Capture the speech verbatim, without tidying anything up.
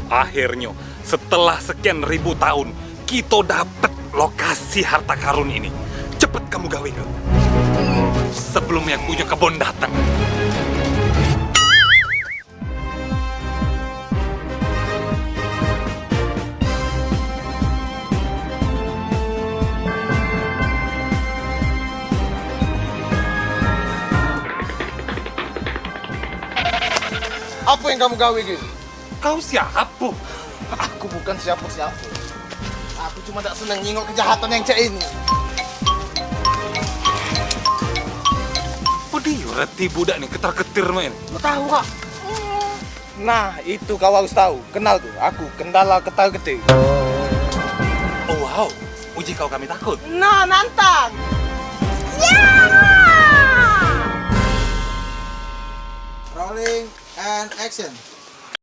Akhirnyo, setelah sekian ribu tahun, kito dapet lokasi harta karun ini. Cepet kamu gawe ke. Sebelum yang punyo kebon dateng. Apo yang kamu gawe, Gil? Kau siapo? Aku bukan siapo-siapo. Aku cuma dak seneng nyingok kejahatan yang cak ini. Apo dio reti budak ni ketar-ketir main? Lu tahu, Kak? Nah, itu kau harus tahu. Kenal tuh, aku Kendala Ketar Ketir. Oh, wow. Uji kau kami takut. Nah, nantang. Ya! Rolling and action.